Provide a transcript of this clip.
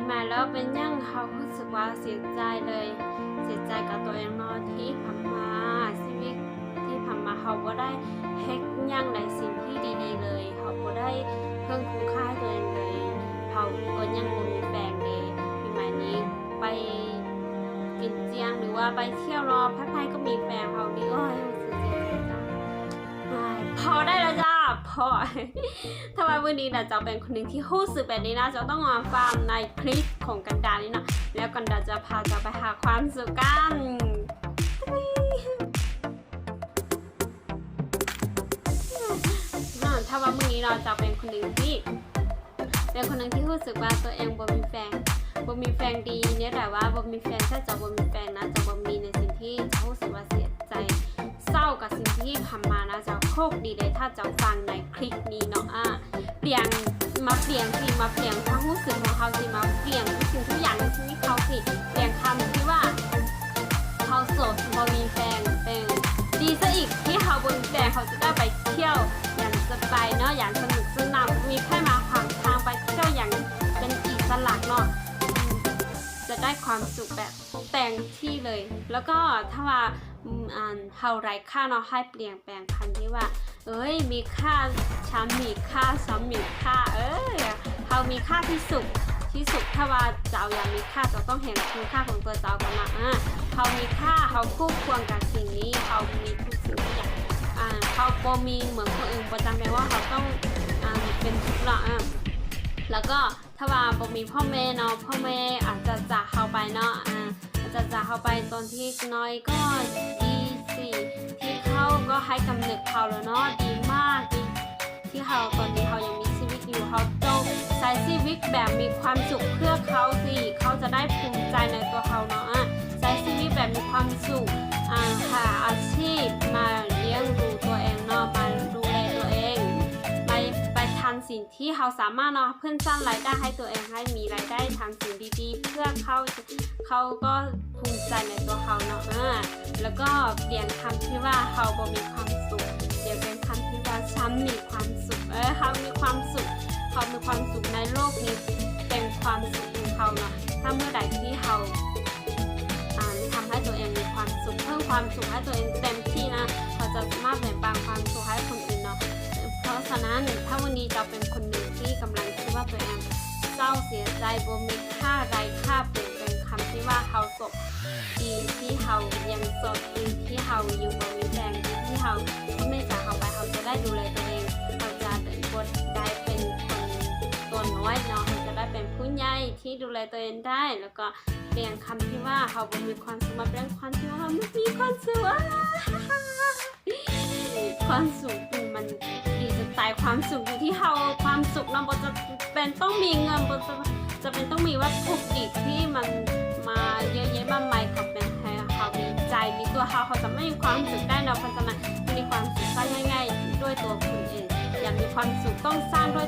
ມາແລ້ວເປັນຫຍັງເຮົາຮູ້ສຶກວ່າເສຍໃຈເລີຍ, ເສຍໃຈກັບຕົວເອງເນາະ ທີ່ຜ່ານມາ ຊີວິດທີ່ຜ່ານມາເຮົາບໍ່ໄດ້ເຮັດຫຍັງໃນສິ່ງທີ່ດີໆເລີຍ, ເຮົາບໍ່ໄດ້ເພີ່ມຄຸນຄ່າໃຫ້ຕົວເອງເລີຍ, ເຮົາກໍຍັງບໍ່ມີແຟນເດ້. ປີໃໝ່ນີ້ໄປກິນຈຽງ ຫຼືວ່າໄປທ່ຽວເນາະ, ໃຜໆກໍມີແຟນ, ເຮົານີ້ ໂອ້ຍ ຮູ້ສຶກເສຍໃຈຈັງ. ພໍໄດ້ແລ້ວຈ້າ ພໍ. ຖ້າວ່າມື້ນີ້ນະເຈົ້າເປັນຄົນໜຶ່ງທີ່ຮູ້ສຶກແບບນີ້ນະ ເຈົ້າຕ້ອງມາຟັງໃນຄລິບຂອງກັນດານີ້ເນາະ, ແລ້ວກັນດາຈະພາເຈົ້າໄປຫາຄວາມສຸກກັນ. ຖ້າວ່າມື້ນີ້ເນາະ ເຈົ້າເປັນຄົນໜຶ່ງທີ່ ເປັນຄົນໜຶ່ງທີ່ຮູ້ສຶກວ່າຕົວເອງບໍ່ມີແຟນ, ບໍ່ມີແຟນດີແນວໃດວະ, ບໍ່ມີແຟນ, ຖ້າເຈົ້າບໍ່ມີແຟນນະ ເຈົ້າບໍ່ມີໃນສິ່ງທີ່ເຈົ້າຮູ້ສຶກວ່າເສຍໃຈ, ເສົ້າກັບສິ່ງທີ່ຜ່ານມານະ, ເຈົ້າໂຊກດີເດ້ ຖ້າເຈົ້າຟັງໃນຄລິບນີ້ເນາະ. ອາ ປ່ຽນ ມາປ່ຽນຊິ ມາປ່ຽນຄວາມຮູ້ສຶກຂອງເຮົາຊິ, ມາປ່ຽນທຸກສິ່ງທຸກຢ່າງໃນຊີວິດເຮົາຊິ, ປ່ຽນຄຳທີ່ວ່າ ເຮົາໂສດ ບໍ່ມີແຟນ ເປັນ ດີຊະອີກທີ່ເຮົາບໍ່ມີແຟນ, ເຮົາຈະໄດ້ໄປທ່ຽວຢ່າງສະບາຍເນາະ, ຢ່າງສະໜຸກສະໜານ, ບໍ່ມີໃຜມາຂວາງທາງ, ໄປທ່ຽວຢ່າງເປັນອິດສະຫຼະເນາະ, ຈະໄດ້ຄວາມສຸກແບບເຕັມທີ່ເລີຍ. ແລ້ວກໍຖ້າວ່າ ອືມ ອັນ ເຮົາໄຮ້ຄ່າເນາະ, ໃຫ້ປ່ຽນ ແປງຄຳທີ່ວ່າ ເອີຍ ມີຄ່າ, ຊຳມີຄ່າ, ຊຳມີຄ່າ, ເອີຍ ເຮົາມີຄ່າທີ່ສຸດ, ທີ່ສຸດ. ຖ້າວ່າເຈົ້າຢາກມີຄ່າ, ເຈົ້າຕ້ອງເຫັນຄຸນຄ່າຂອງຕົວເຈົ້າກ່ອນນະ. ອາ ເຮົາມີຄ່າ, ເຮົາຄູ່ຄວນກັບສິ່ງນີ້, ເຮົາມີທຸກສິ່ງທຸກຢ່າງ. ອາ ເຮົາບໍ່ມີເໝືອນຄົນອື່ນ, ບໍ່ຈຳເປັນວ່າເຮົາຕ້ອງ ອາ ເປັນທຸກເນາະ. ອາ ແລ້ວກໍ ຖ້າວ່າບໍ່ມີພໍ່ແມ່ເນາະ, ພໍ່ແມ່ອາດຈະຈາກເຮົາໄປເນາະ, ອາ ອາດຈະຈາກເຮົາໄປຕອນທີ່ນ້ອຍກໍດີຊິ, ທີ່ເຂົາກໍໃຫ້ກຳເນີດເຮົາແລ້ວເນາະ, ດີມາກ, ດີທີ່ເຮົາ ຕອນນີ້ເຮົາຍັງມີຊີວິດຢູ່, ເຮົາຕ້ອງໃຊ້ຊີວິດແບບມີຄວາມສຸກເພື່ອເຂົາຊິ, ເຂົາຈະໄດ້ພູມໃຈໃນຕົວເຮົາເນາະ. ອາ ໃຊ້ຊີວິດແບບມີຄວາມສຸກ, ອາ ຫາອາຊີບມາລ້ຽງດູຕົວເອງເນາະ, ມາດູແລຕົວເອງ, ໄປ ໄປທຳສິ່ງ ທີ່ເຮົາສາມາດເນາະ ເພີ່ມສ້າງລາຍໄດ້ໃຫ້ຕົວເອງ, ໃຫ້ມີລາຍໄດ້ທາງສິ່ງດີໆ ເພື່ອເຂົາ ເຂົາກໍພູມໃຈໃນຕົວເຮົາເນາະ. ອາ ແລ້ວກໍປ່ຽນຄຳທີ່ວ່າເຮົາບໍ່ມີຄວາມສຸກ, ປ່ຽນເປັນຄຳທີ່ວ່າຊຳມີຄວາມສຸກ. ເອີ ເຮົາມີຄວາມສຸກ, ເຮົາມີຄວາມສຸກໃນໂລກນີ້, ເປັນຄວາມສຸກຂອງເຮົາເນາະ. ຖ້າເມື່ອໃດທີ່ເຮົາ ອາ ທຳໃຫ້ຕົວເອງມີຄວາມສຸກ, ເພີ່ມຄວາມສຸກໃຫ້ຕົວເອງເຕັມທີ່ນະ, ເຮົາຈະສາມາດແບ່ງປັນຄວາມສຸກໃຫ້ຄົນອື່ນເນາະ. ເພາະສະນັ້ນ ຖ້າມື້ນີ້ເຈົ້າເປັນຄົນໜຶ່ງທີ່ກຳລັງຄິດວ່າຕົວເອງເສົ້າ, ເສຍໃຈ, ບໍ່ມີຄ່າ, ໄຮ້ຄ່າ, ປ່ຽນເປັນຄຳທີ່ວ່າເຮົາໂຊກດີທີ່ເຮົາຍັງໂສດ, ດີທີ່ເຮົາຍັງບໍ່ມີແຟນ, ດີທີ່ເຮົາ ຖ້າແມ່ນຈາກເຮົາໄປ, ເຮົາຈະໄດ້ດູແລຕົວເອງ, ເຮົາຈະບໍ່ໄດ້ເປັນຄົນຕົວນ້ອຍເນາະ, ເຮົາຈະໄດ້ເປັນຜູ້ໃຫຍ່ ທີ່ດູແລຕົວເອງໄດ້, ແລ້ວກໍປ່ຽນຄຳທີ່ວ່າເຮົາບໍ່ມີຄວາມສຸກ ມາເປັນຄຳທີ່ວ່າເຮົາມີຄວາມສຸກ. ຄວາມສຸກມັນດີຈະຕາຍ, ຄວາມສຸກຢູ່ທີ່ເຮົາ, ຄວາມສຸກເນາະ ບໍ່ຈຳເປັນຕ້ອງມີເງິນ, ບໍ່ຈຳເປັນຕ້ອງມີວັດຖຸດິບທີ່ມັນມາເຍອະແຍະມາກມາຍ, ຂໍເປັນໃຫ້ເຮົາມີໃຈ, ມີຕົວເຮົາ, ເຮົາຈະມີຄວາມສຸກໄດ້ເນາະ. ເພາະສະນັ້ນ ມີຄວາມສຸກສ້າງງ່າຍໆ ດ້ວຍຕົວຄຸນເອງ. ຢາກມີຄວາມສຸກ ຕ້ອງສ້າງດ້ວຍ